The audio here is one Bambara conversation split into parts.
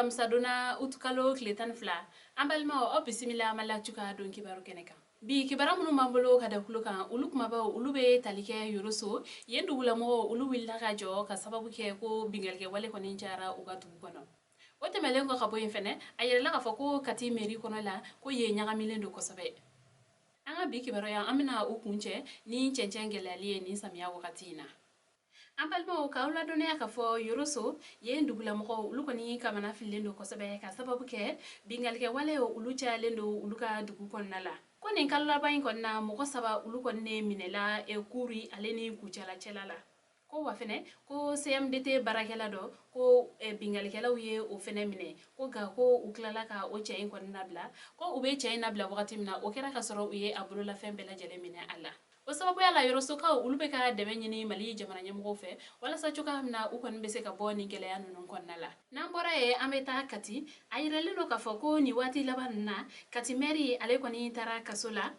Alamisadonna utukalo tile 12, an balimaw, aw bisimila Mali Actu ka don kibaru kɛnɛ kan. Bi kibaru minnu b'an bolo ka da tulo kan, olu kumabaw, olu bɛ tali kɛ Yoroso. Yen dugulamɔgɔw, olu wulila ka jɔ ka sababu kɛ ko binkannikɛ wale kɔni cayara u ka dugu kɔnɔ. O tɛmɛlen kɔ ka bɔ yen fɛnɛ, a yirala k'a fɔ ko Kati mairie kɔnɔ la, ko yen ɲagamilen don kosɛbɛ. An ka bi kibaruya, an bɛna o kuncɛ ni cɛncɛn gɛlɛyali ye nin samiya wagati in na. An balimaw, k'aw ladɔnniya k'a fɔ Yoroso yen dugulamɔgɔw, olu kɔni kamana fililen don kosɛbɛ ka sababu kɛ binkannikɛ wale, olu cayalen don olu ka dugu kɔnɔna la. Ko nin kalo laban in kɔni na, mɔgɔ saba, olu kɔni ne minɛla Kuri ale ni Kucala cɛla la. Ko wa fɛnɛ, ko CMDT baarakɛla dɔ, ko binkannikɛlaw ye o fɛnɛ minɛ. Ko nka ko u tilala ka o cɛ in kɔni labila. Ko u bɛ cɛ in labila wagati min na, o kɛra ka sɔrɔ u ye a bololafɛn bɛɛ lajɛlen minɛ a la. O sababuya la, Yɔrɔsokaw, olu bɛ ka dɛmɛ ɲini Mali jamana ɲɛmɔgɔw fɛ walasa cogoya min na u kɔni bɛ se ka bɔ nin gɛlɛya ninnu kɔnɔna la. N'an bɔra yen, an bɛ taa Kati. A yiralen don k'a fɔ ko nin waati laban ninnu na, Kati mɛri, ale kɔni taara kaso la.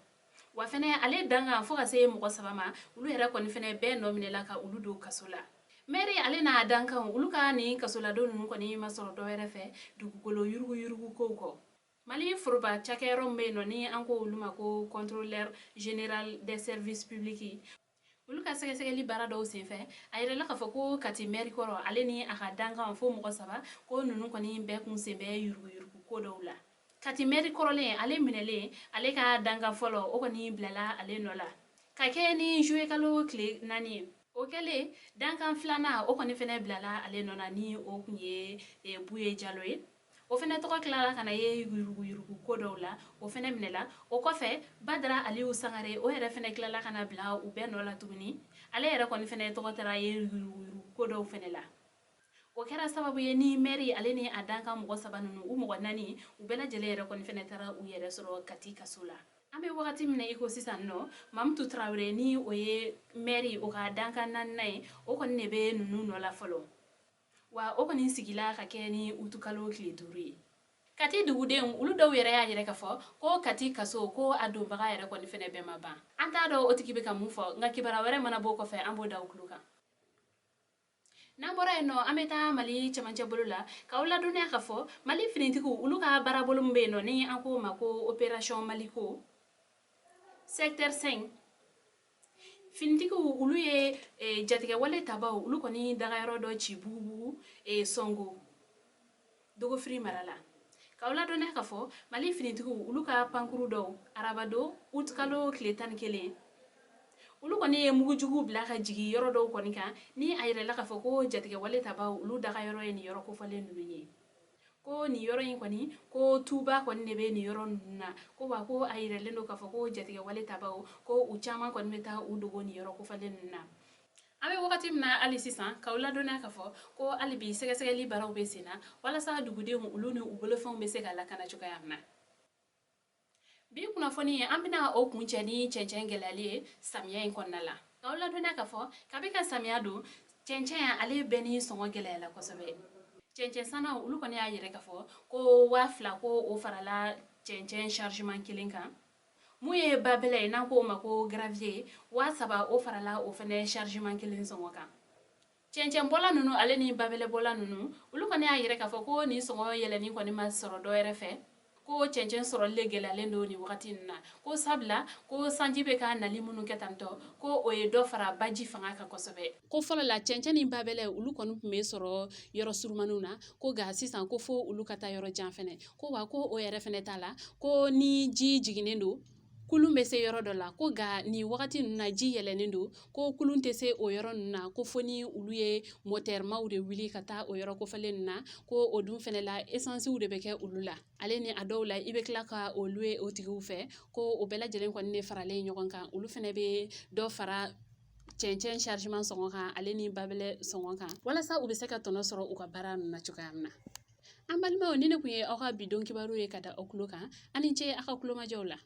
Wa fɛnɛ, ale dankan fo ka se mɔgɔ saba ma, olu yɛrɛ kɔni fɛnɛ bɛɛ nɔ minɛla ka olu don kaso la. Mɛri ale n'a dankan, olu ka nin kasoladon ninnu kɔni ma sɔrɔ dɔwɛrɛ fɛ dugukolo yuruguyurugu kow kɔ. Mali foroba cakɛyɔrɔ min bɛ yen nɔ, ni an ko olu ma ko Contrôleur général des services publics, olu ka sɛgɛsɛgɛli baara dɔw senfɛ, a yirala k'a fɔ ko Kati mɛri kɔrɔ, ale ni a ka dankan fo mɔgɔ saba, ko ninnu kɔni bɛɛ kun sen bɛ yuruguyurugu ko dɔw la. Kati mɛri kɔrɔlen, ale minɛlen, ale ka dankan fɔlɔ, o kɔni bilala ale nɔ la ka kɛ ni juillet kalo tile 4 ye. O kɛlen, dankan filanan, o kɔni fɛnɛ bilala ale nɔ na, ni o kun ye Buye Jalo ye. O fɛnɛ tɔgɔ tilala ka na ye yuruguyurugu ko dɔw la, o fɛnɛ minɛla. O kɔfɛ, Badara Aliyu Sangare, o yɛrɛ fɛnɛ tilala ka na bila u bɛɛ nɔ la tuguni. Ale yɛrɛ kɔni fɛnɛ tɔgɔ taara ye yuruguyurugu ko dɔw fɛnɛ la. O kɛra sababu ye ni mɛri ale ni a dankan mɔgɔ saba ninnu, u mɔgɔ naani, u bɛɛ lajɛlen yɛrɛ kɔni fɛnɛ taara u yɛrɛ sɔrɔ Kati kaso la. An bɛ wagati min na i ko sisan nɔ, Mamutu Tarawele, ni o ye mɛri o ka dankan naaninan ye, o kɔni de bɛ ninnu nɔ la fɔlɔ. Wa o kɔni sigila ka kɛ ni utukalo tile 5 ye. Kati dugudenw, olu dɔw yɛrɛ y'a yira k'a fɔ ko Kati kaso, ko a donbaga yɛrɛ kɔni fɛnɛ bɛɛ ma ban. An t'a dɔn o tigi bɛ ka mun fɔ, nka kibaruya wɛrɛ mana bɔ o kɔfɛ, an b'o da u tulo kan. N'an bɔra yen nɔ, an bɛ taa Mali cɛmancɛ bolo la k'aw ladɔnniya k'a fɔ Mali finitigiw, olu ka baarabolo min bɛ yen nɔ, ni an k'o ma ko Opération Maliko secteur 5, finitigiw, olu ye jatigɛwale tabaw, olu kɔni dagayɔrɔ dɔ ci Bugubugu Sɔngo Dogofiri mara la. K'aw ladɔnniya k'a fɔ Mali finitigiw, olu ka pankuru dɔw, arabadon utikalo tile 11, olu kɔni ye mugujugu bila ka jigin yɔrɔ dɔw kɔni kan, ni a yirala k'a fɔ ko jatigɛwale tabaw, olu dagayɔrɔ ye nin yɔrɔ kofɔlen ninnu ye. Ko nin yɔrɔ in kɔni, ko tuba kɔni de bɛ nin yɔrɔ ninnu na. Ko wa ko a yiralen don k'a fɔ ko jatigɛwale tabaw, ko u caman kɔni bɛ taa u dogo nin yɔrɔ kofɔlen ninnu na. An bɛ wagati min na hali sisan, k'aw ladɔnniya k'a fɔ ko hali bi sɛgɛsɛgɛli baaraw bɛ sen na walasa dugudenw, olu ni u bolofɛnw bɛ se ka lakana cogoya min na. Bi kunnafoni, an bɛna o kuncɛ ni cɛncɛn gɛlɛyali ye samiya in kɔnɔna la. K'aw ladɔnniya k'a fɔ kabi ka samiya don, cɛncɛn ale bɛɛ ni sɔngɔ gɛlɛyala kosɛbɛ. Cɛncɛn sannaw, olu kɔni y'a yira k'a fɔ ko 2000, ko o farala cɛncɛn chargement kelen kan. Mun ye babɛlɛ ye, n'an k'o ma ko gravier, 3000, o farala o fɛnɛ chargement kelen sɔngɔ kan. Cɛncɛnbɔla ninnu ale ni babɛlɛbɔla ninnu, olu kɔni y'a yira k'a fɔ ko nin sɔngɔ yɛlɛnni kɔni ma sɔrɔ dɔ wɛrɛ fɛ, ko cɛncɛn sɔrɔli le gɛlɛyalen don nin wagati ninnu na. Ko sabula ko sanji bɛ ka nali minnu kɛ tantɔ, ko o ye dɔ fara baji fanga kan kosɛbɛ. Ko fɔlɔ la, cɛncɛn ni babɛlɛ, olu kɔni tun bɛ sɔrɔ yɔrɔ surumaniw na. Ko nka sisan, ko fo olu ka taa yɔrɔ jan fɛnɛ. Ko wa ko o yɛrɛ fɛnɛ t'a la, ko ni ji jiginnen don, kulun bɛ se yɔrɔ dɔ la. Ko nka nin wagati ninnu na, ji yɛlɛnnen don, ko kulun tɛ se o yɔrɔ ninnu na, ko fo ni olu ye mɔtɛrimaw de wuli ka taa o yɔrɔ kofɔlen ninnu na. Ko o dun fɛnɛ la, esansiw de bɛ kɛ olu la, ale ni a dɔw la i bɛ tila ka olu ye o tigiw fɛ. Ko o bɛɛ lajɛlen kɔni de faralen ɲɔgɔn kan, olu fɛnɛ bɛ dɔ fara cɛncɛn chargement sɔngɔ kan ale ni babɛlɛ sɔngɔ kan, walasa u bɛ se ka tɔnɔ sɔrɔ u ka baara ninnu na cogoya min na. An balimaw, ni ne kun ye aw ka bi don kibaru ye ka da aw tulo kan. Aw ni ce aw ka tulomajɔw la.